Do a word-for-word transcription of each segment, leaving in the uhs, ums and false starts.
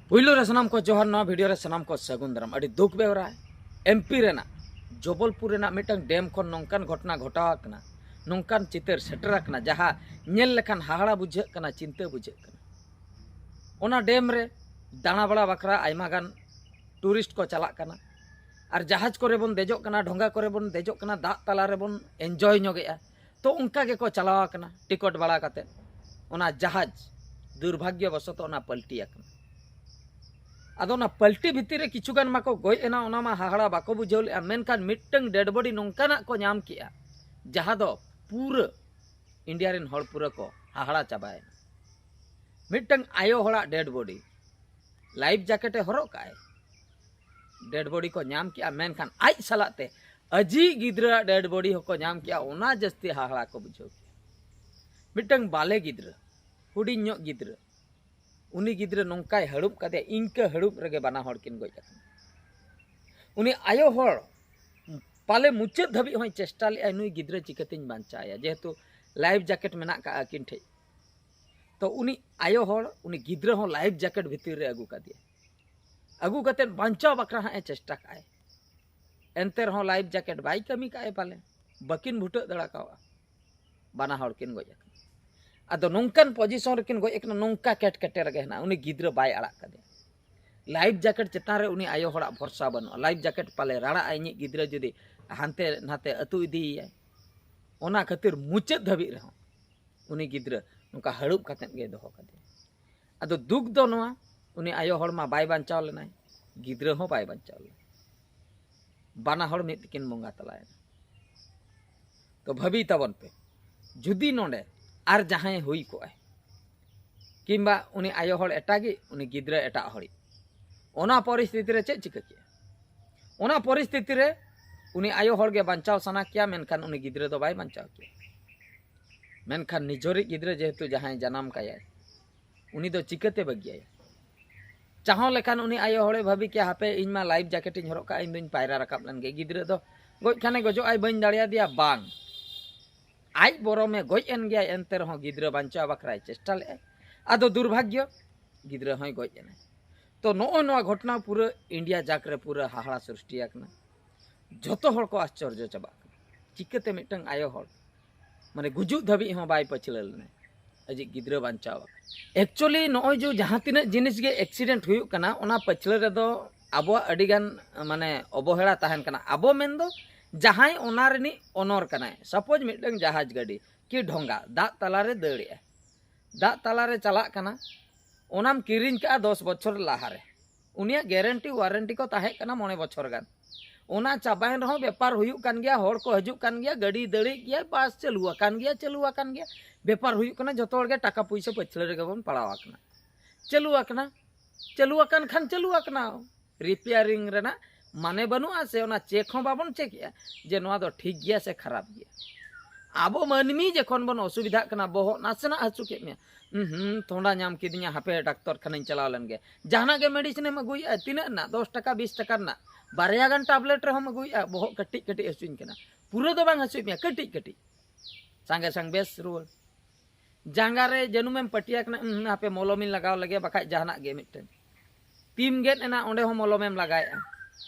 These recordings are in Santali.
ᱯᱩᱭᱞᱩ ᱨᱮ ᱥᱟᱱᱟᱢ ᱠᱚ ᱡᱚᱦᱟᱨ, ᱱᱚᱣᱟ ᱵᱷᱤᱰᱤᱭᱳ ᱨᱮ ᱥᱟᱱᱟᱢ ᱠᱚ ᱥᱟᱹᱜᱩᱱ ᱫᱟᱨᱟᱢ᱾ ᱟᱹᱰᱤ ᱫᱩᱠ ᱵᱮᱣᱨᱟ, ᱮᱢᱯᱤ ᱨᱮᱱᱟᱜ ᱡᱚᱵᱚᱞᱯᱩᱨ ᱨᱮᱱᱟᱜ ᱢᱤᱫᱴᱟᱝ ᱰᱮᱢ ᱠᱷᱚᱱ ᱱᱚᱝᱠᱟᱱ ᱜᱷᱚᱴᱚᱱᱟ ᱜᱷᱚᱴᱟᱣ ᱟᱠᱟᱱᱟ, ᱱᱚᱝᱠᱟᱱ ᱪᱤᱛᱟᱹᱨ ᱥᱮᱴᱮᱨ ᱟᱠᱟᱱᱟ, ᱡᱟᱦᱟᱸ ᱧᱮᱞ ᱞᱮᱠᱷᱟᱱ ᱦᱟᱦᱟᱲᱟ ᱵᱩᱡᱷᱟᱹᱜ ᱠᱟᱱᱟ, ᱪᱤᱱᱛᱟᱹ ᱵᱩᱡᱷᱟᱹᱜ ᱠᱟᱱᱟ᱾ ᱚᱱᱟ ᱰᱮᱢ ᱨᱮ ᱫᱟᱬᱟ ᱵᱟᱲᱟ ᱵᱟᱠᱷᱨᱟ ᱟᱭᱢᱟ ᱜᱟᱱ ᱴᱩᱨᱤᱥᱴ ᱠᱚ ᱪᱟᱞᱟᱜ ᱠᱟᱱᱟ, ᱟᱨ ᱡᱟᱦᱟᱡᱽ ᱠᱚᱨᱮ ᱵᱚᱱ ᱫᱮᱡᱚᱜ ᱠᱟᱱᱟ, ᱰᱷᱚᱸᱜᱟ ᱠᱚᱨᱮ ᱵᱚᱱ ᱫᱮᱡᱚᱜ ᱠᱟᱱᱟ, ᱫᱟᱜ ᱛᱟᱞᱟ ᱨᱮᱵᱚᱱ ᱮᱱᱡᱚᱭ ᱧᱚᱜᱮᱜᱼᱟ᱾ ᱛᱚ ᱚᱱᱠᱟ ᱜᱮᱠᱚ ᱪᱟᱞᱟᱣ ᱟᱠᱟᱱᱟ ᱴᱤᱠᱚᱴ ᱵᱟᱲᱟ ᱠᱟᱛᱮ᱾ ᱚᱱᱟ ᱡᱟᱦᱟᱡᱽ ᱫᱩᱨᱵᱷᱟᱜᱽᱭᱚ ᱵᱚᱥᱚᱛᱚ ᱚᱱᱟ ᱯᱟᱞᱴᱤ ᱟᱠᱟᱱᱟ᱾ ᱟᱫᱚ ᱚᱱᱟ ᱯᱟᱞᱴᱤ ᱵᱷᱤᱛᱤᱨ ᱨᱮ ᱠᱤᱪᱷᱩ ᱜᱟᱱ ᱢᱟᱠᱚ ᱜᱚᱡ ᱮᱱᱟ, ᱚᱱᱟ ᱢᱟ ᱦᱟᱦᱟᱲᱟ ᱵᱟᱠᱚ ᱵᱩᱡᱷᱟᱹᱣ ᱞᱮᱫᱼᱟ, ᱢᱮᱱᱠᱷᱟᱱ ᱢᱤᱫᱴᱟᱝ ᱰᱮᱰ ᱵᱚᱰᱤ ᱱᱚᱝᱠᱟᱱᱟᱜ ᱠᱚ ᱧᱟᱢ ᱠᱮᱜᱼᱟ, ᱡᱟᱦᱟᱸ ᱫᱚ ᱯᱩᱨᱟᱹ ᱤᱱᱰᱤᱭᱟ ᱨᱮᱱ ᱦᱚᱲ ᱯᱩᱨᱟᱹ ᱠᱚ ᱦᱟᱦᱟᱲᱟ ᱪᱟᱵᱟᱭᱮᱱᱟ᱾ ᱢᱤᱫᱴᱟᱝ ᱟᱭᱳ ᱦᱚᱲᱟᱜ ᱰᱮᱰ ᱵᱚᱰᱤ, ᱞᱟᱭᱤᱯᱷ ᱡᱟᱠᱮᱴ ᱮ ᱦᱚᱨᱚᱜ ᱠᱟᱜᱼᱟᱭ, ᱰᱮᱰ ᱵᱚᱰᱤ ᱠᱚ ᱧᱟᱢ ᱠᱮᱜᱼᱟ, ᱢᱮᱱᱠᱷᱟᱱ ᱟᱡ ᱥᱟᱞᱟᱜ ᱛᱮ ᱟᱡᱤᱡ ᱜᱤᱫᱽᱨᱟᱹᱣᱟᱜ ᱰᱮᱰ ᱵᱚᱰᱤ ᱦᱚᱸᱠᱚ ᱧᱟᱢ ᱠᱮᱜᱼᱟ᱾ ᱚᱱᱟ ᱡᱟᱹᱥᱛᱤ ᱦᱟᱦᱟᱲᱟ ᱠᱚ ᱵᱩᱡᱷᱟᱹᱣ ᱠᱮᱜᱼᱟ᱾ ᱢᱤᱫᱴᱟᱝ ᱵᱟᱞᱮ ᱜᱤᱫᱽᱨᱟᱹ, ᱦᱩᱰᱤᱧ ᱧᱚᱜ ᱜᱤᱫᱽᱨᱟᱹ, ᱩᱱᱤ ᱜᱤᱫᱽᱨᱟᱹ ᱱᱚᱝᱠᱟᱭ ᱦᱟᱹᱲᱩᱵ ᱠᱟᱫᱮᱭᱟ, ᱤᱱᱠᱟᱹ ᱦᱟᱹᱲᱩᱵ ᱨᱮᱜᱮ ᱵᱟᱱᱟ ᱦᱚᱲ ᱠᱤᱱ ᱜᱚᱡ ᱟᱠᱟᱱᱟ᱾ ᱩᱱᱤ ᱟᱭᱳ ᱦᱚᱲ ᱯᱟᱞᱮ ᱢᱩᱪᱟᱹᱫ ᱫᱷᱟᱹᱵᱤᱡ ᱦᱚᱸᱭ ᱪᱮᱥᱴᱟ ᱞᱮᱫᱼᱟᱭ, ᱱᱩᱭ ᱜᱤᱫᱽᱨᱟᱹ ᱪᱤᱠᱟᱹᱛᱤᱧ ᱵᱟᱧᱪᱟᱣᱮᱭᱟ, ᱡᱮᱦᱮᱛᱩ ᱞᱟᱭᱤᱯᱷ ᱡᱟᱠᱮᱴ ᱢᱮᱱᱟᱜ ᱠᱟᱜᱼᱟ ᱟᱹᱠᱤᱱ ᱴᱷᱮᱡ᱾ ᱛᱚ ᱩᱱᱤ ᱟᱭᱳ ᱦᱚᱲ ᱩᱱᱤ ᱜᱤᱫᱽᱨᱟᱹ ᱦᱚᱸ ᱞᱟᱭᱤᱯᱷ ᱡᱟᱠᱮᱴ ᱵᱷᱤᱛᱤᱨ ᱨᱮ ᱟᱹᱜᱩ ᱠᱟᱫᱮᱭᱟ, ᱟᱹᱜᱩ ᱠᱟᱛᱮᱫ ᱵᱟᱧᱪᱟᱣ ᱵᱟᱠᱷᱨᱟ ᱦᱟᱸᱜ ᱮ ᱪᱮᱥᱴᱟ ᱠᱟᱜᱼᱟᱭ᱾ ᱮᱱᱛᱮ ᱨᱮᱦᱚᱸ ᱞᱟᱭᱤᱯᱷ ᱡᱟᱠᱮᱴ ᱵᱟᱭ ᱠᱟᱹᱢᱤ ᱠᱟᱜᱼᱟᱭ ᱯᱟᱞᱮ, ᱵᱟᱹᱠᱤᱱ ᱵᱷᱩᱴᱟᱹᱜ ᱫᱟᱲᱮ ᱠᱟᱣᱟ, ᱵᱟᱱᱟ ᱦᱚᱲ ᱠᱤᱱ ᱜᱚᱡ ᱟᱠᱟᱱᱟ᱾ ᱟᱫᱚ ᱱᱚᱝᱠᱟᱱ ᱯᱚᱡᱤᱥᱚᱱ ᱨᱮᱠᱤᱱ ᱜᱚᱡ ᱟᱠᱟᱱᱟ, ᱱᱚᱝᱠᱟ ᱠᱮᱴᱠᱮᱴᱮ ᱨᱮᱜᱮ ᱦᱮᱱᱟᱜᱼᱟ, ᱩᱱᱤ ᱜᱤᱫᱽᱨᱟᱹ ᱵᱟᱭ ᱟᱲᱟᱜ ᱠᱟᱫᱮᱭᱟ᱾ ᱞᱟᱭᱤᱯᱷ ᱡᱟᱠᱮᱴ ᱪᱮᱛᱟᱱ ᱨᱮ ᱩᱱᱤ ᱟᱭᱳ ᱦᱚᱲᱟᱜ ᱵᱷᱚᱨᱥᱟ ᱵᱟᱹᱱᱩᱜᱼᱟ, ᱞᱟᱭᱤᱯᱷ ᱡᱟᱠᱮᱴ ᱯᱟᱞᱮ ᱨᱟᱲᱟᱜᱼᱟ, ᱤᱧᱤᱡ ᱜᱤᱫᱽᱨᱟᱹ ᱡᱩᱫᱤ ᱦᱟᱱᱛᱮ ᱱᱟᱛᱮ ᱟᱹᱛᱩ ᱤᱫᱤᱭᱮᱭᱟᱭ᱾ ᱚᱱᱟ ᱠᱷᱟᱹᱛᱤᱨ ᱢᱩᱪᱟᱹᱫ ᱫᱷᱟᱹᱵᱤᱡ ᱨᱮᱦᱚᱸ ᱩᱱᱤ ᱜᱤᱫᱽᱨᱟᱹ ᱱᱚᱝᱠᱟ ᱦᱟᱹᱲᱩᱵ ᱠᱟᱛᱮᱫ ᱜᱮᱭ ᱫᱚᱦᱚ ᱠᱟᱫᱮᱭᱟ᱾ ᱟᱫᱚ ᱫᱩᱠ ᱫᱚ ᱱᱚᱣᱟ, ᱩᱱᱤ ᱟᱭᱳ ᱦᱚᱲ ᱢᱟ ᱵᱟᱭ ᱵᱟᱧᱪᱟᱣ ᱞᱮᱱᱟᱭ, ᱜᱤᱫᱽᱨᱟᱹ ᱦᱚᱸ ᱵᱟᱭ ᱵᱟᱧᱪᱟᱣ ᱞᱮᱱᱟ, ᱵᱟᱱᱟ ᱦᱚᱲ ᱢᱤᱫ ᱛᱮᱠᱤᱱ ᱵᱚᱸᱜᱟ ᱛᱟᱞᱟᱭᱮᱱᱟ᱾ ᱛᱚ ᱵᱷᱟᱹᱵᱤ ᱛᱟᱵᱚᱱ ᱯᱮ, ᱡᱩᱫᱤ ᱱᱚᱰᱮ ᱟᱨ ᱡᱟᱦᱟᱸᱭ ᱦᱩᱭ ᱠᱚᱜᱼᱟᱭ, ᱠᱤᱝᱵᱟ ᱩᱱᱤ ᱟᱭᱳ ᱦᱚᱲ ᱮᱴᱟᱜᱤᱡ, ᱩᱱᱤ ᱜᱤᱫᱽᱨᱟᱹ ᱮᱴᱟᱜ ᱦᱚᱲᱤᱡ, ᱚᱱᱟ ᱯᱚᱨᱤᱥᱛᱷᱤᱛᱤ ᱨᱮ ᱪᱮᱫ ᱪᱤᱠᱟᱹ ᱠᱮᱭᱟ? ᱚᱱᱟ ᱯᱚᱨᱤᱥᱛᱷᱤᱛᱤ ᱨᱮ ᱩᱱᱤ ᱟᱭᱳ ᱦᱚᱲ ᱜᱮ ᱵᱟᱧᱪᱟᱣ ᱥᱟᱱᱟ ᱠᱮᱭᱟ, ᱢᱮᱱᱠᱷᱟᱱ ᱩᱱᱤ ᱜᱤᱫᱽᱨᱟᱹ ᱫᱚ ᱵᱟᱭ ᱵᱟᱧᱪᱟᱣ ᱠᱮᱭᱟ᱾ ᱢᱮᱱᱠᱷᱟᱱ ᱱᱤᱡᱚᱨᱤᱡ ᱜᱤᱫᱽᱨᱟᱹ ᱡᱮᱦᱮᱛᱩ ᱡᱟᱦᱟᱸᱭ ᱡᱟᱱᱟᱢ ᱠᱟᱭᱟᱭ, ᱩᱱᱤ ᱫᱚ ᱪᱤᱠᱟᱹᱛᱮ ᱵᱟᱹᱜᱤᱭᱟᱭᱟ? ᱪᱟᱦᱚᱸ ᱞᱮᱠᱷᱟᱱ ᱩᱱᱤ ᱟᱭᱳ ᱦᱚᱲᱮ ᱵᱷᱟᱹᱵᱤ ᱠᱮᱭᱟ, "ᱦᱟᱯᱮ, ᱤᱧ ᱢᱟ ᱞᱟᱭᱤᱯᱷ ᱡᱟᱠᱮᱴ ᱤᱧ ᱦᱚᱨᱚᱜ ᱠᱟᱜᱼᱟ, ᱤᱧ ᱫᱩᱧ ᱯᱟᱭᱨᱟ ᱨᱟᱠᱟᱵ ᱞᱮᱱ ᱜᱮ, ᱜᱤᱫᱽᱨᱟᱹ ᱫᱚ ᱜᱚᱡ ᱠᱷᱟᱱᱮ ᱜᱚᱡᱚᱜ ᱟᱭ, ᱵᱟᱹᱧ ᱫᱟᱲᱮᱭᱟᱫᱮᱭᱟ", ᱵᱟᱝ, ᱟᱡ ᱵᱚᱨᱚᱢᱮ ᱜᱚᱡ ᱮᱱ ᱜᱮᱭᱟᱭ, ᱮᱱᱛᱮ ᱨᱮᱦᱚᱸ ᱜᱤᱫᱽᱨᱟᱹ ᱵᱟᱧᱪᱟᱣ ᱵᱟᱠᱷᱨᱟᱭ ᱪᱮᱥᱴᱟ ᱞᱮᱫᱼᱟᱭ᱾ ᱟᱫᱚ ᱫᱩᱨᱵᱷᱟᱜᱽᱭᱚ, ᱜᱤᱫᱽᱨᱟᱹ ᱦᱚᱸᱭ ᱜᱚᱡ ᱮᱱᱟᱭ᱾ ᱛᱚ ᱱᱚᱜᱼᱚᱭ ᱱᱚᱣᱟ ᱜᱷᱚᱴᱚᱱᱟ ᱯᱩᱨᱟᱹ ᱤᱱᱰᱤᱭᱟ ᱡᱟᱠ ᱨᱮ ᱯᱩᱨᱟᱹ ᱦᱟᱦᱟᱲᱟ ᱥᱨᱤᱥᱴᱤ ᱟᱠᱟᱱᱟ᱾ ᱡᱷᱚᱛᱚ ᱦᱚᱲ ᱠᱚ ᱟᱥᱪᱚᱨᱡᱚ ᱪᱟᱵᱟᱜ ᱠᱟᱱᱟ, ᱪᱤᱠᱟᱹᱛᱮ ᱢᱤᱫᱴᱟᱝ ᱟᱭᱳ ᱦᱚᱲ ᱢᱟᱱᱮ ᱜᱩᱡᱩᱜ ᱫᱷᱟᱹᱵᱤᱡ ᱦᱚᱸ ᱵᱟᱭ ᱯᱟᱹᱪᱷᱞᱟᱹ ᱞᱮᱱᱟ, ᱟᱡᱤᱡ ᱜᱤᱫᱽᱨᱟᱹ ᱵᱟᱧᱪᱟᱣ ᱟᱠᱟᱱᱟ᱾ ᱮᱠᱪᱩᱭᱮᱞᱤ ᱱᱚᱜᱼᱚᱭ ᱡᱮ ᱡᱟᱦᱟᱸ ᱛᱤᱱᱟᱹᱜ ᱡᱤᱱᱤᱥ ᱜᱮ ᱮᱠᱥᱤᱰᱮᱱᱴ ᱦᱩᱭᱩᱜ ᱠᱟᱱᱟ, ᱚᱱᱟ ᱯᱟᱹᱪᱷᱞᱟᱹ ᱨᱮᱫᱚ ᱟᱵᱚᱣᱟᱜ ᱟᱹᱰᱤᱜᱟᱱ ᱢᱟᱱᱮ ᱚᱵᱚᱦᱮᱲᱟ ᱛᱟᱦᱮᱱ ᱠᱟᱱᱟ᱾ ᱟᱵᱚ ᱢᱮᱱᱫᱚ ᱡᱟᱦᱟᱸᱭ ᱚᱱᱟ ᱨᱤᱱᱤᱡ ᱚᱱᱚᱨ ᱠᱟᱱᱟᱭ, ᱥᱟᱯᱳᱡᱽ ᱢᱤᱫᱴᱟᱝ ᱡᱟᱦᱟᱡᱽ ᱜᱟᱹᱰᱤ ᱠᱤ ᱰᱷᱚᱸᱜᱟ ᱫᱟᱜ ᱛᱟᱞᱟᱨᱮ ᱫᱟᱹᱲᱮᱜᱼᱟ, ᱫᱟᱜ ᱛᱟᱞᱟᱨᱮ ᱪᱟᱞᱟᱜ ᱠᱟᱱᱟ, ᱚᱱᱟᱢ ᱠᱤᱨᱤᱧ ᱠᱟᱜᱼᱟ ᱫᱚᱥ ᱵᱚᱪᱷᱚᱨ ᱞᱟᱦᱟᱨᱮ, ᱩᱱᱤᱭᱟᱜ ᱜᱮᱨᱮᱱᱴᱤ ᱣᱟᱨᱮᱱᱴᱤ ᱠᱚ ᱛᱟᱦᱮᱸ ᱠᱟᱱᱟ ᱢᱚᱬᱮ ᱵᱚᱪᱷᱚᱨ ᱜᱟᱱ᱾ ᱚᱱᱟ ᱪᱟᱵᱟᱭᱮᱱ ᱨᱮᱦᱚᱸ ᱵᱮᱯᱟᱨ ᱦᱩᱭᱩᱜ ᱠᱟᱱ ᱜᱮᱭᱟ, ᱦᱚᱲ ᱠᱚ ᱦᱤᱡᱩᱜ ᱠᱟᱱ ᱜᱮᱭᱟ, ᱜᱟᱹᱰᱤ ᱫᱟᱹᱲᱮᱜ ᱜᱮᱭᱟ, ᱵᱟᱥ ᱪᱟᱹᱞᱩ ᱟᱠᱟᱱ ᱜᱮᱭᱟ, ᱪᱟᱹᱞᱩ ᱟᱠᱟᱱ ᱜᱮᱭᱟ, ᱵᱮᱯᱟᱨ ᱦᱩᱭᱩᱜ ᱠᱟᱱᱟ ᱡᱷᱚᱛᱚ ᱦᱚᱲᱜᱮ ᱴᱟᱠᱟ ᱯᱩᱭᱥᱟᱹ ᱯᱟᱹᱪᱷᱞᱟᱹ ᱨᱮᱜᱮ ᱵᱚᱱ ᱯᱟᱲᱟᱣ ᱟᱠᱟᱱᱟ᱾ ᱪᱟᱹᱞᱩ ᱟᱠᱟᱱᱟ, ᱪᱟᱹᱞᱩ ᱟᱠᱟᱱ ᱠᱷᱟᱱ ᱪᱟᱹᱞᱩ ᱟᱠᱟᱱᱟ, ᱨᱤᱯᱮᱭᱟᱨᱤᱝ ᱨᱮᱱᱟᱜ ᱢᱟᱱᱮ ᱵᱟᱹᱱᱩᱜᱼᱟ, ᱥᱮ ᱚᱱᱟ ᱪᱮᱠ ᱦᱚᱸ ᱵᱟᱵᱚᱱ ᱪᱮᱠᱮᱜᱼᱟ ᱡᱮ ᱱᱚᱣᱟ ᱫᱚ ᱴᱷᱤᱠ ᱜᱮᱭᱟ ᱥᱮ ᱠᱷᱟᱨᱟᱯ ᱜᱮᱭᱟ᱾ ᱟᱵᱚ ᱢᱟᱹᱱᱢᱤ ᱡᱚᱠᱷᱚᱱ ᱵᱚᱱ ᱚᱥᱩᱵᱤᱫᱷᱟᱜ ᱠᱟᱱᱟ, ᱵᱚᱦᱚᱜ ᱱᱟᱥᱮᱱᱟᱜ ᱦᱟᱹᱥᱩ ᱠᱮᱫ ᱢᱮᱭᱟ, ᱦᱩᱸ ᱦᱩᱸ, ᱛᱷᱚᱱᱰᱟ ᱧᱟᱢ ᱠᱤᱫᱤᱧᱟ, ᱦᱟᱯᱮ ᱰᱟᱠᱛᱚᱨ ᱠᱷᱟᱱᱟᱧ ᱪᱟᱞᱟᱣ ᱞᱮᱱ ᱜᱮ, ᱡᱟᱦᱟᱱᱟᱜ ᱜᱮ ᱢᱮᱰᱤᱥᱤᱱ ᱮᱢ ᱟᱹᱜᱩᱭᱮᱫᱼᱟ, ᱛᱤᱱᱟᱹᱜ ᱨᱮᱱᱟᱜ, ᱫᱚᱥ ᱴᱟᱠᱟ, ᱵᱤᱥ ᱴᱟᱠᱟ ᱨᱮᱱᱟᱜ, ᱵᱟᱨᱭᱟ ᱜᱟᱱ ᱴᱟᱵᱞᱮᱴ ᱨᱮᱦᱚᱸᱢ ᱟᱹᱜᱩᱭᱮᱫᱼᱟ, ᱵᱚᱦᱚᱜ ᱠᱟᱹᱴᱤᱡ ᱠᱟᱹᱴᱤᱡ ᱦᱟᱹᱥᱩᱧ ᱠᱟᱱᱟ, ᱯᱩᱨᱟᱹ ᱫᱚ ᱵᱟᱝ ᱦᱟᱹᱥᱩᱭᱮᱫ ᱢᱮᱭᱟ, ᱠᱟᱹᱴᱤᱡ ᱠᱟᱹᱴᱤᱡ, ᱥᱟᱸᱜᱮ ᱥᱟᱝ ᱵᱮᱥ ᱨᱩᱣᱟᱹᱲ᱾ ᱡᱟᱸᱜᱟ ᱨᱮ ᱡᱟᱹᱱᱩᱢᱮᱢ ᱯᱟᱹᱴᱤᱭᱟ ᱠᱟᱱᱟ, ᱩᱸ, ᱦᱟᱯᱮ ᱢᱚᱞᱚᱢᱤᱧ ᱞᱟᱜᱟᱣ ᱞᱮᱜᱮ, ᱵᱟᱠᱷᱟᱡ ᱡᱟᱦᱟᱱᱟᱜ ᱜᱮ ᱢᱤᱫᱴᱮᱱ᱾ ᱛᱤᱢ ᱜᱮᱫ ᱮᱱᱟ, ᱚᱸᱰᱮ ᱦᱚᱸ ᱢᱚᱞᱚᱢᱮᱢ ᱞᱟᱜᱟᱣᱮᱫᱼᱟ,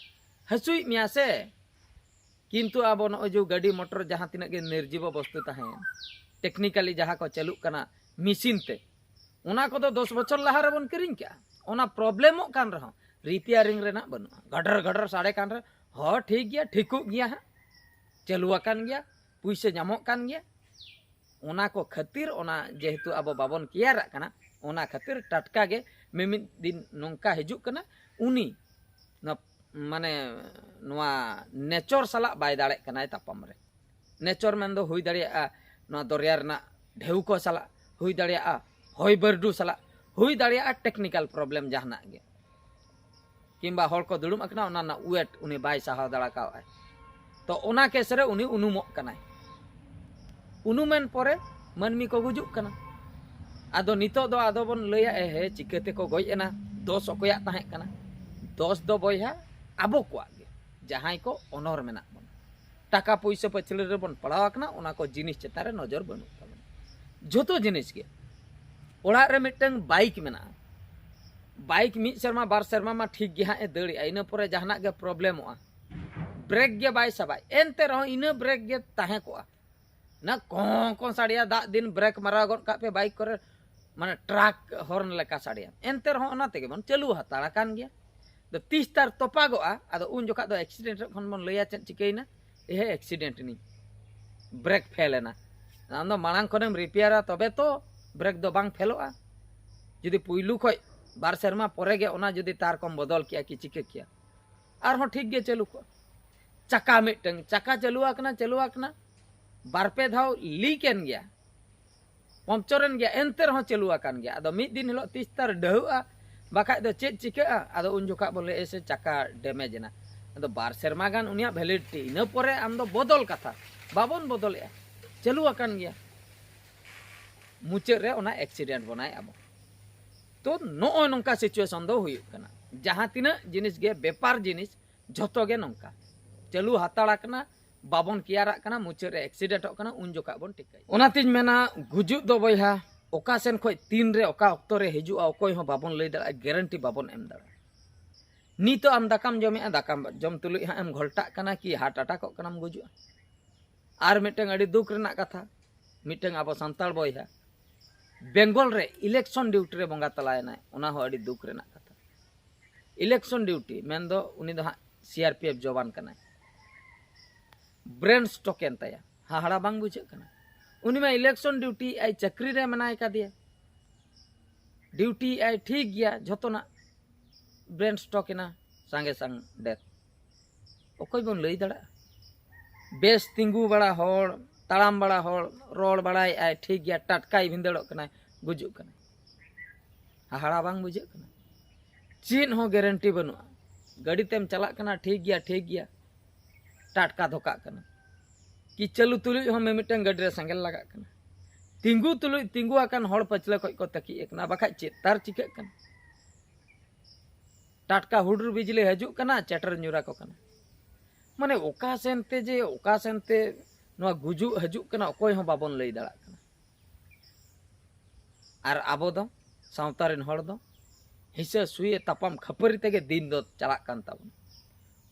ᱦᱟᱹᱥᱩᱭᱮᱫ ᱢᱮᱭᱟ ᱥᱮ᱾ ᱠᱤᱱᱛᱩ ᱟᱵᱚ ᱱᱚᱜᱼᱚᱭ ᱡᱮ ᱜᱟᱹᱰᱤ ᱢᱚᱴᱚᱨ ᱡᱟᱦᱟᱸ ᱛᱤᱱᱟᱹᱜ ᱜᱮ ᱱᱤᱨᱡᱤᱵᱚ ᱵᱚᱥᱛᱩ ᱛᱟᱦᱮᱸᱭᱮᱱ, ᱴᱮᱠᱱᱤᱠᱟᱞᱤ ᱡᱟᱦᱟᱸ ᱠᱚ ᱪᱟᱹᱞᱩᱜ ᱠᱟᱱᱟ ᱢᱮᱥᱤᱱ ᱛᱮ, ᱚᱱᱟ ᱠᱚᱫᱚ ᱫᱚᱥ ᱵᱚᱪᱷᱚᱨ ᱞᱟᱦᱟ ᱨᱮᱵᱚᱱ ᱠᱤᱨᱤᱧ ᱠᱟᱜᱼᱟ, ᱚᱱᱟ ᱯᱨᱚᱵᱞᱮᱢᱚᱜ ᱠᱟᱱ ᱨᱮᱦᱚᱸ ᱨᱤᱯᱮᱭᱟᱨᱤᱝ ᱨᱮᱱᱟᱜ ᱵᱟᱹᱱᱩᱜᱼᱟ᱾ ᱜᱟᱰᱟᱨ ᱜᱟᱰᱟᱨ ᱥᱟᱰᱮ ᱠᱟᱱ ᱨᱮᱦᱚᱸ, ᱦᱚᱸ ᱴᱷᱤᱠ ᱜᱮᱭᱟ, ᱴᱷᱤᱠᱚᱜ ᱜᱮᱭᱟ ᱦᱟᱸᱜ, ᱪᱟᱹᱞᱩ ᱟᱠᱟᱱ ᱜᱮᱭᱟ, ᱯᱩᱭᱥᱟᱹ ᱧᱟᱢᱚᱜ ᱠᱟᱱ ᱜᱮᱭᱟ᱾ ᱚᱱᱟ ᱠᱚ ᱠᱷᱟᱹᱛᱤᱨ, ᱚᱱᱟ ᱡᱮᱦᱮᱛᱩ ᱟᱵᱚ ᱵᱟᱵᱚᱱ ᱠᱮᱭᱟᱨᱟᱜ ᱠᱟᱱᱟ, ᱚᱱᱟ ᱠᱷᱟᱹᱛᱤᱨ ᱴᱟᱴᱠᱟ ᱜᱮ ᱢᱤᱢᱤᱫ ᱫᱤᱱ ᱱᱚᱝᱠᱟ ᱦᱤᱡᱩᱜ ᱠᱟᱱᱟ, ᱩᱱᱤ ᱱᱚᱣᱟ, ᱢᱟᱱᱮ, ᱱᱚᱣᱟ ᱱᱮᱪᱚᱨ ᱥᱟᱞᱟᱜ ᱵᱟᱭ ᱫᱟᱲᱮᱜ ᱠᱟᱱᱟᱭ ᱛᱟᱯᱟᱢ ᱨᱮ᱾ ᱱᱮᱪᱚᱨ ᱢᱮᱱᱫᱚ ᱦᱩᱭ ᱫᱟᱲᱮᱭᱟᱜᱼᱟ ᱱᱚᱣᱟ ᱫᱚᱨᱭᱟ ᱨᱮᱱᱟᱜ ᱰᱷᱮᱣ ᱠᱚ ᱥᱟᱞᱟᱜ, ᱦᱩᱭ ᱫᱟᱲᱮᱭᱟᱜᱼᱟ ᱦᱚᱭ ᱵᱟᱹᱨᱰᱩ ᱥᱟᱞᱟᱜ, ᱦᱩᱭ ᱫᱟᱲᱮᱭᱟᱜᱼᱟ ᱴᱮᱠᱱᱤᱠᱟᱞ ᱯᱨᱚᱵᱞᱮᱢ ᱡᱟᱦᱟᱱᱟᱜ ᱜᱮ, ᱠᱤᱝᱵᱟ ᱦᱚᱲ ᱠᱚ ᱫᱩᱲᱩᱵ ᱟᱠᱟᱱᱟ, ᱚᱱᱟ ᱨᱮᱱᱟᱜ ᱣᱮᱴ ᱩᱱᱤ ᱵᱟᱭ ᱥᱟᱦᱟᱣ ᱫᱟᱲᱮ ᱠᱟᱣᱟᱭ᱾ ᱛᱚ ᱚᱱᱟ ᱠᱮᱥ ᱨᱮ ᱩᱱᱤ ᱩᱱᱩᱢᱚᱜ ᱠᱟᱱᱟᱭ᱾ ᱩᱱᱩᱢᱮᱱ ᱯᱚᱨᱮ ᱢᱟᱹᱱᱢᱤ ᱠᱚ ᱜᱩᱡᱩᱜ ᱠᱟᱱᱟ᱾ ᱟᱫᱚ ᱱᱤᱛᱚᱜ ᱫᱚ ᱟᱫᱚ ᱵᱚᱱ ᱞᱟᱹᱭᱟ, ᱮ ᱦᱮ, ᱪᱤᱠᱟᱹ ᱛᱮᱠᱚ ᱜᱚᱡ ᱮᱱᱟ? ᱫᱚᱥ ᱚᱠᱚᱭᱟᱜ ᱛᱟᱦᱮᱸ ᱠᱟᱱᱟ? ᱫᱚᱥ ᱫᱚ ᱵᱚᱭᱦᱟ ᱟᱵᱚ ᱠᱚᱣᱟᱜ ᱜᱮ, ᱡᱟᱦᱟᱸᱭ ᱠᱚ ᱚᱱᱚᱨ ᱢᱮᱱᱟᱜ ᱵᱚᱱᱟ᱾ ᱴᱟᱠᱟ ᱯᱩᱭᱥᱟᱹ ᱯᱟᱹᱪᱷᱞᱟᱹ ᱨᱮᱵᱚᱱ ᱯᱟᱲᱟᱣ ᱟᱠᱟᱱᱟ, ᱚᱱᱟ ᱠᱚ ᱡᱤᱱᱤᱥ ᱪᱮᱛᱟᱱ ᱨᱮ ᱱᱚᱡᱚᱨ ᱵᱟᱹᱱᱩᱜ ᱛᱟᱵᱚᱱᱟ᱾ ᱡᱷᱚᱛᱚ ᱡᱤᱱᱤᱥ ᱜᱮ, ᱚᱲᱟᱜ ᱨᱮ ᱢᱤᱫᱴᱟᱝ ᱵᱟᱭᱤᱠ ᱢᱮᱱᱟᱜᱼᱟ, ᱵᱟᱭᱤᱠ ᱢᱤᱫ ᱥᱮᱨᱢᱟ ᱵᱟᱨ ᱥᱮᱨᱢᱟ ᱢᱟ ᱴᱷᱤᱠ ᱜᱮ ᱦᱟᱸᱜ ᱮ ᱫᱟᱹᱲᱮᱜᱼᱟ, ᱤᱱᱟᱹ ᱯᱚᱨᱮ ᱡᱟᱦᱟᱱᱟᱜ ᱜᱮ ᱯᱨᱚᱵᱞᱮᱢᱚᱜᱼᱟ, ᱵᱨᱮᱠ ᱜᱮ ᱵᱟᱭ ᱥᱟᱵᱟᱭ, ᱮᱱᱛᱮ ᱨᱮᱦᱚᱸ ᱤᱱᱟᱹ ᱵᱨᱮᱠ ᱜᱮ ᱛᱟᱦᱮᱸ ᱠᱚᱜᱼᱟ᱾ ᱚᱱᱟ ᱠᱚᱸ ᱠᱚᱸ ᱥᱟᱰᱮᱭᱟ, ᱫᱟᱜ ᱫᱤᱱ ᱵᱨᱮᱠ ᱢᱟᱨᱟᱣ ᱜᱚᱫ ᱠᱟᱜ ᱯᱮ ᱵᱟᱭᱤᱠ ᱠᱚᱨᱮ, ᱢᱟᱱᱮ ᱴᱨᱟᱠ ᱦᱚᱨᱱ ᱞᱮᱠᱟ ᱥᱟᱰᱮᱭᱟ, ᱮᱱᱛᱮ ᱨᱮᱦᱚᱸ ᱚᱱᱟ ᱛᱮᱜᱮ ᱵᱚᱱ ᱪᱟᱹᱞᱩ ᱦᱟᱛᱟᱲ ᱟᱠᱟᱱ ᱜᱮᱭᱟ᱾ ᱟᱫᱚ ᱛᱤᱥ ᱛᱟᱨ ᱛᱚᱯᱟᱜᱚᱜᱼᱟ, ᱟᱫᱚ ᱩᱱ ᱡᱚᱠᱷᱟᱜ ᱫᱚ ᱮᱠᱥᱤᱰᱮᱱᱴ ᱠᱷᱚᱱ ᱵᱚᱱ ᱞᱟᱹᱭᱟ ᱪᱮᱫ ᱪᱤᱠᱟᱹᱭᱮᱱᱟ, ᱮᱦᱮ ᱮᱠᱥᱤᱰᱮᱱᱴ ᱮᱱᱟᱹᱧ, ᱵᱨᱮᱠ ᱯᱷᱮᱞ ᱮᱱᱟ᱾ ᱟᱢ ᱫᱚ ᱢᱟᱲᱟᱝ ᱠᱷᱚᱱᱮᱢ ᱨᱤᱯᱮᱭᱟᱨᱟ ᱛᱚᱵᱮ ᱛᱚ ᱵᱨᱮᱠ ᱫᱚ ᱵᱟᱝ ᱯᱷᱮᱞᱚᱜᱼᱟ᱾ ᱡᱩᱫᱤ ᱯᱩᱭᱞᱩ ᱠᱷᱚᱡ ᱵᱟᱨ ᱥᱮᱨᱢᱟ ᱯᱚᱨᱮ ᱜᱮ ᱚᱱᱟ ᱡᱩᱫᱤ ᱛᱟᱨ ᱠᱚᱢ ᱵᱚᱫᱚᱞ ᱠᱮᱭᱟ ᱠᱤ ᱪᱤᱠᱟᱹ ᱠᱮᱭᱟ, ᱟᱨᱦᱚᱸ ᱴᱷᱤᱠ ᱜᱮ ᱪᱟᱹᱞᱩ ᱠᱚᱜᱼᱟ᱾ ᱪᱟᱠᱟ ᱢᱤᱫᱴᱟᱝ, ᱪᱟᱠᱟ ᱪᱟᱹᱞᱩ ᱟᱠᱟᱱᱟ, ᱪᱟᱹᱞᱩ ᱟᱠᱟᱱᱟ, ᱵᱟᱨ ᱯᱮ ᱫᱷᱟᱣ ᱞᱤᱠ ᱮᱱ ᱜᱮᱭᱟ, ᱯᱚᱢᱪᱚᱨ ᱮᱱ ᱜᱮᱭᱟ, ᱮᱱᱛᱮ ᱨᱮᱦᱚᱸ ᱪᱟᱹᱞᱩ ᱟᱠᱟᱱ ᱜᱮᱭᱟ᱾ ᱟᱫᱚ ᱢᱤᱫ ᱫᱤᱱ ᱦᱤᱞᱳᱜ ᱛᱤᱥ ᱛᱟᱨ ᱰᱟᱹᱦᱩᱜᱼᱟ, ᱵᱟᱠᱷᱟᱡ ᱫᱚ ᱪᱮᱫ ᱪᱤᱠᱟᱹᱜᱼᱟ? ᱟᱫᱚ ᱩᱱ ᱡᱚᱠᱷᱟᱜ ᱵᱚᱱ ᱞᱟᱹᱭᱟ ᱥᱮ ᱪᱟᱠᱟ ᱰᱮᱢᱮᱡᱽ ᱮᱱᱟ᱾ ᱟᱫᱚ ᱵᱟᱨ ᱥᱮᱨᱢᱟ ᱜᱟᱱ ᱩᱱᱤᱭᱟᱜ ᱵᱷᱮᱞᱤᱰᱤᱴᱤ, ᱤᱱᱟᱹ ᱯᱚᱨᱮ ᱟᱢ ᱫᱚ ᱵᱚᱫᱚᱞ ᱠᱟᱛᱷᱟ, ᱵᱟᱵᱚᱱ ᱵᱚᱫᱚᱞᱮᱜᱼᱟ, ᱪᱟᱹᱞᱩ ᱟᱠᱟᱱ ᱜᱮᱭᱟ᱾ ᱢᱩᱪᱟᱹᱫ ᱨᱮ ᱚᱱᱟ ᱮᱠᱥᱤᱰᱮᱱᱴ ᱵᱚᱱᱟᱭ ᱟᱵᱚ᱾ ᱛᱚ ᱱᱚᱜᱼᱚᱭ ᱱᱚᱝᱠᱟ ᱥᱤᱪᱩᱭᱮᱥᱚᱱ ᱫᱚ ᱦᱩᱭᱩᱜ ᱠᱟᱱᱟ᱾ ᱡᱟᱦᱟᱸ ᱛᱤᱱᱟᱹᱜ ᱡᱤᱱᱤᱥ ᱜᱮ, ᱵᱮᱯᱟᱨ ᱡᱤᱱᱤᱥ ᱡᱷᱚᱛᱚ ᱜᱮ ᱱᱚᱝᱠᱟ, ᱪᱟᱹᱞᱩ ᱦᱟᱛᱟᱲ ᱟᱠᱟᱱᱟ, ᱵᱟᱵᱚᱱ ᱠᱮᱭᱟᱨᱟᱜ ᱠᱟᱱᱟ, ᱢᱩᱪᱟᱹᱫ ᱨᱮ ᱮᱠᱥᱤᱰᱮᱱᱴᱚᱜ ᱠᱟᱱᱟ, ᱩᱱ ᱡᱚᱠᱷᱟᱜ ᱵᱚᱱ ᱴᱷᱤᱠᱟᱹᱭᱟ᱾ ᱚᱱᱟᱛᱤᱧ ᱢᱮᱱᱟ, ᱜᱩᱡᱩᱜ ᱫᱚ ᱵᱚᱭᱦᱟ ᱚᱠᱟ ᱥᱮᱱ ᱠᱷᱚᱡ ᱛᱤᱱ ᱨᱮ ᱚᱠᱟ ᱚᱠᱛᱚ ᱨᱮ ᱦᱤᱡᱩᱜᱼᱟ, ᱚᱠᱚᱭ ᱦᱚᱸ ᱵᱟᱵᱚᱱ ᱞᱟᱹᱭ ᱫᱟᱲᱮᱭᱟᱜᱼᱟ, ᱜᱮᱨᱮᱱᱴᱤ ᱵᱟᱵᱚᱱ ᱮᱢ ᱫᱟᱲᱮᱭᱟᱜᱼᱟ᱾ ᱱᱤᱛᱚᱜ ᱟᱢ ᱫᱟᱠᱟᱢ ᱡᱚᱢᱮᱜᱼᱟ, ᱫᱟᱠᱟᱢ ᱡᱚᱢ ᱛᱩᱞᱩᱡ ᱦᱟᱸᱜ ᱮᱢ ᱜᱷᱚᱞᱴᱟᱜ ᱠᱟᱱᱟ ᱠᱤ ᱦᱟᱨᱴ ᱟᱴᱟᱠᱚᱜ ᱠᱟᱱᱟᱢ, ᱜᱩᱡᱩᱜᱼᱟ᱾ ᱟᱨ ᱢᱤᱫᱴᱟᱝ ᱟᱹᱰᱤ ᱫᱩᱠ ᱨᱮᱱᱟᱜ ᱠᱟᱛᱷᱟ, ᱢᱤᱫᱴᱟᱝ ᱟᱵᱚ ᱥᱟᱱᱛᱟᱲ ᱵᱚᱭᱦᱟ ᱵᱮᱝᱜᱚᱞ ᱨᱮ ᱤᱞᱮᱠᱥᱚᱱ ᱰᱤᱭᱩᱴᱤ ᱨᱮ ᱵᱚᱸᱜᱟ ᱛᱟᱞᱟᱭᱮᱱᱟᱭ, ᱚᱱᱟ ᱦᱚᱸ ᱟᱹᱰᱤ ᱫᱩᱠ ᱨᱮᱱᱟᱜ ᱠᱟᱛᱷᱟ᱾ ᱤᱞᱮᱠᱥᱚᱱ ᱰᱤᱭᱩᱴᱤ ᱢᱮᱱᱫᱚ ᱩᱱᱤ ᱫᱚ ᱦᱟᱸᱜ ᱥᱤ ᱟᱨ ᱯᱤ ᱮᱯᱷ ᱡᱚᱣᱟᱱ ᱠᱟᱱᱟᱭ, ᱵᱨᱮᱱ ᱥᱴᱨᱳᱠ ᱮᱱ ᱛᱟᱭᱟ, ᱦᱟᱦᱟᱲᱟ ᱵᱟᱝ ᱵᱩᱡᱷᱟᱹᱜ ᱠᱟᱱᱟ? ᱩᱱᱤ ᱢᱟ ᱤᱞᱮᱠᱥᱚᱱ ᱰᱤᱭᱩᱴᱤ ᱟᱭ, ᱪᱟᱹᱠᱨᱤ ᱨᱮ ᱢᱮᱱᱟᱭ ᱠᱟᱫᱮᱭᱟ, ᱰᱤᱭᱩᱴᱤ ᱟᱭ ᱴᱷᱤᱠ ᱜᱮᱭᱟ, ᱡᱷᱚᱛᱚᱱᱟᱜ ᱵᱨᱮᱱ ᱥᱴᱨᱳᱠ ᱮᱱᱟ, ᱥᱟᱸᱜᱮ ᱥᱟᱝ ᱰᱮᱛᱷ᱾ ᱚᱠᱚᱭ ᱵᱚᱱ ᱞᱟᱹᱭ ᱫᱟᱲᱮᱭᱟᱜᱼᱟ? ᱵᱮᱥ ᱛᱤᱸᱜᱩ ᱵᱟᱲᱟ ᱦᱚᱲ, ᱛᱟᱲᱟᱢ ᱵᱟᱲᱟ ᱦᱚᱲ, ᱨᱚᱲ ᱵᱟᱲᱟᱭᱮᱫᱼᱟᱭ ᱴᱷᱤᱠ ᱜᱮᱭᱟ, ᱴᱟᱴᱠᱟᱭ ᱵᱷᱤᱸᱫᱟᱹᱲᱚᱜ ᱠᱟᱱᱟᱭ, ᱜᱩᱡᱩᱜ ᱠᱟᱱᱟᱭ᱾ ᱦᱟᱦᱟᱲᱟ ᱵᱟᱝ ᱵᱩᱡᱷᱟᱹᱜ ᱠᱟᱱᱟ? ᱪᱮᱫ ᱦᱚᱸ ᱜᱮᱨᱮᱱᱴᱤ ᱵᱟᱹᱱᱩᱜᱼᱟ᱾ ᱜᱟᱹᱰᱤ ᱛᱮᱢ ᱪᱟᱞᱟᱜ ᱠᱟᱱᱟ ᱴᱷᱤᱠ ᱜᱮᱭᱟ, ᱴᱷᱤᱠ ᱜᱮᱭᱟ, ᱴᱟᱴᱠᱟ ᱫᱷᱚᱠᱟᱜ ᱠᱟᱱᱟ᱾ ᱠᱤ ᱪᱟᱹᱞᱩ ᱛᱩᱞᱩᱡ ᱦᱚᱸ ᱢᱤᱢᱤᱫᱴᱟᱝ ᱜᱟᱹᱰᱤ ᱨᱮ ᱥᱮᱸᱜᱮᱞ ᱞᱟᱜᱟᱜ ᱠᱟᱱᱟ᱾ ᱛᱤᱸᱜᱩ ᱛᱩᱞᱩᱡ ᱛᱤᱸᱜᱩ ᱟᱠᱟᱱ ᱦᱚᱲ ᱯᱟᱹᱪᱷᱞᱟᱹ ᱠᱷᱚᱡ ᱠᱚ ᱛᱟᱹᱠᱤᱡ ᱟᱠᱟᱱᱟ, ᱵᱟᱠᱷᱟᱡ ᱪᱮᱫ ᱛᱟᱨ ᱪᱤᱠᱟᱹᱜ ᱠᱟᱱᱟ? ᱴᱟᱴᱠᱟ ᱦᱩᱰᱩᱨ ᱵᱤᱡᱽᱞᱤ ᱦᱤᱡᱩᱜ ᱠᱟᱱᱟ, ᱪᱮᱴᱮᱨ ᱧᱩᱨ ᱟᱠᱚ ᱠᱟᱱᱟ᱾ ᱢᱟᱱᱮ ᱚᱠᱟ ᱥᱮᱱ ᱛᱮ ᱡᱮ ᱚᱠᱟ ᱥᱮᱱ ᱛᱮ ᱱᱚᱣᱟ ᱜᱩᱡᱩᱜ ᱦᱤᱡᱩᱜ ᱠᱟᱱᱟ, ᱚᱠᱚᱭ ᱦᱚᱸ ᱵᱟᱵᱚᱱ ᱞᱟᱹᱭ ᱫᱟᱲᱮᱭᱟᱜ ᱠᱟᱱᱟ᱾ ᱟᱨ ᱟᱵᱚ ᱫᱚ, ᱥᱟᱶᱛᱟ ᱨᱮᱱ ᱦᱚᱲ ᱫᱚ ᱦᱤᱥᱟᱹ ᱥᱩᱭᱟᱹ ᱛᱟᱯᱟᱢ ᱠᱷᱟᱹᱯᱟᱹᱨᱤ ᱛᱮᱜᱮ ᱫᱤᱱ ᱫᱚ ᱪᱟᱞᱟᱜ ᱠᱟᱱ ᱛᱟᱵᱚᱱᱟ᱾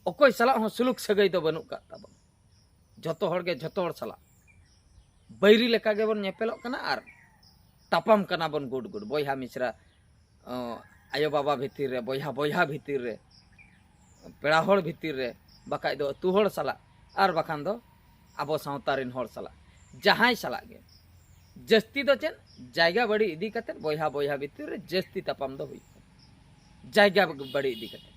ᱚᱠᱚᱭ ᱥᱟᱞᱟᱜ ᱦᱚᱸ ᱥᱩᱞᱩᱠ ᱥᱟᱹᱜᱟᱹᱭ ᱫᱚ ᱵᱟᱹᱱᱩᱜ ᱠᱟᱜ ᱛᱟᱵᱚᱱᱟ᱾ ᱡᱷᱚᱛᱚ ᱦᱚᱲ ᱜᱮ ᱡᱷᱚᱛᱚ ᱦᱚᱲ ᱥᱟᱞᱟᱜ ᱵᱟᱹᱭᱨᱤ ᱞᱮᱠᱟ ᱜᱮᱵᱚᱱ ᱧᱮᱯᱮᱞᱚᱜ ᱠᱟᱱᱟ ᱟᱨ ᱛᱟᱯᱟᱢ ᱠᱟᱱᱟ ᱵᱚᱱ ᱜᱩᱰ ᱜᱩᱰ, ᱵᱚᱭᱦᱟ ᱢᱤᱥᱨᱟ, ᱚ, ᱟᱭᱳ ᱵᱟᱵᱟ ᱵᱷᱤᱛᱤᱨ ᱨᱮ, ᱵᱚᱭᱦᱟ ᱵᱚᱭᱦᱟ ᱵᱷᱤᱛᱤᱨ ᱨᱮ, ᱯᱮᱲᱟ ᱦᱚᱲ ᱵᱷᱤᱛᱤᱨ ᱨᱮ, ᱵᱟᱠᱷᱟᱡ ᱫᱚ ᱟᱹᱛᱩ ᱦᱚᱲ ᱥᱟᱞᱟᱜ, ᱟᱨ ᱵᱟᱠᱷᱟᱱ ᱫᱚ ᱟᱵᱚ ᱥᱟᱶᱛᱟ ᱨᱮᱱ ᱦᱚᱲ ᱥᱟᱞᱟᱜ, ᱡᱟᱦᱟᱸᱭ ᱥᱟᱞᱟᱜ ᱜᱮ᱾ ᱡᱟᱹᱥᱛᱤ ᱫᱚ ᱪᱮᱫ? ᱡᱟᱭᱜᱟ ᱵᱟᱹᱲᱤ ᱤᱫᱤ ᱠᱟᱛᱮ ᱵᱚᱭᱦᱟ ᱵᱚᱭᱦᱟ ᱵᱷᱤᱛᱤᱨ ᱨᱮ ᱡᱟᱹᱥᱛᱤ ᱛᱟᱯᱟᱢ ᱫᱚ ᱦᱩᱭᱩᱜ ᱠᱟᱱᱟ᱾ ᱡᱟᱭᱜᱟ ᱵᱟᱹᱲᱤ ᱤᱫᱤ ᱠᱟᱛᱮ,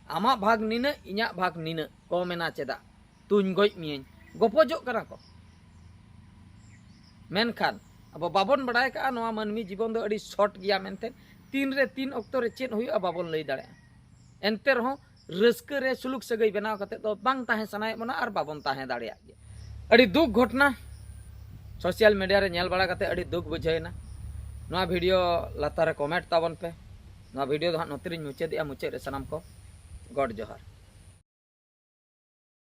ᱟᱢᱟᱜ ᱵᱷᱟᱜᱽ ᱱᱤᱱᱟᱹᱜ, ᱤᱧᱟᱹᱜ ᱵᱷᱟᱜᱽ ᱱᱤᱱᱟᱹᱜ, ᱠᱚᱢ ᱮᱱᱟ ᱪᱮᱫᱟᱜ? ᱛᱩᱧ ᱜᱚᱡ ᱢᱤᱭᱟᱹᱧ, ᱜᱚᱯᱚᱡᱚᱜ ᱠᱟᱱᱟ ᱠᱚ᱾ ᱢᱮᱱᱠᱷᱟᱱ ᱟᱵᱚ ᱵᱟᱵᱚᱱ ᱵᱟᱲᱟᱭ ᱠᱟᱜᱼᱟ ᱱᱚᱣᱟ ᱢᱟᱹᱱᱢᱤ ᱡᱤᱵᱚᱱ ᱫᱚ ᱟᱹᱰᱤ short ᱜᱮᱭᱟ ᱢᱮᱱᱛᱮ᱾ ᱛᱤᱱ ᱨᱮ ᱛᱤᱱ ᱚᱠᱛᱚ ᱨᱮ ᱪᱮᱫ ᱦᱩᱭᱩᱜᱼᱟ ᱵᱟᱵᱚᱱ ᱞᱟᱹᱭ ᱫᱟᱲᱮᱭᱟᱜᱼᱟ᱾ ᱮᱱᱛᱮ ᱨᱮᱦᱚᱸ ᱨᱟᱹᱥᱠᱟᱹ ᱨᱮ ᱥᱩᱞᱩᱠ ᱥᱟᱹᱜᱟᱹᱭ ᱵᱮᱱᱟᱣ ᱠᱟᱛᱮ ᱫᱚ ᱵᱟᱝ ᱛᱟᱦᱮᱸ ᱥᱟᱱᱟᱭᱮᱫ ᱵᱚᱱᱟ ᱟᱨ ᱵᱟᱵᱚᱱ ᱛᱟᱦᱮᱸ ᱫᱟᱲᱮᱭᱟᱜ ᱜᱮᱭᱟ᱾ ᱟᱹᱰᱤ ᱫᱩᱠ ᱜᱷᱚᱴᱱᱟ, social media ᱨᱮ ᱧᱮᱞ ᱵᱟᱲᱟ ᱠᱟᱛᱮ ᱟᱹᱰᱤ ᱫᱩᱠ ᱵᱩᱡᱷᱟᱹᱣ ᱮᱱᱟ᱾ ᱱᱚᱣᱟ video ᱞᱟᱛᱟᱨ ᱨᱮ comment ᱛᱟᱵᱚᱱ ᱯᱮ᱾ ᱱᱚᱣᱟ video ᱫᱚ ᱦᱟᱸᱜ ᱱᱚᱛᱮ ᱨᱤᱧ ᱢᱩᱪᱟᱹᱫᱮᱜᱼᱟ᱾ ᱢᱩᱪᱟᱹᱫ ᱨᱮ ᱥᱟᱱᱟᱢ ᱠᱚ ᱜᱚᱰ ᱡᱚᱦᱟᱨ᱾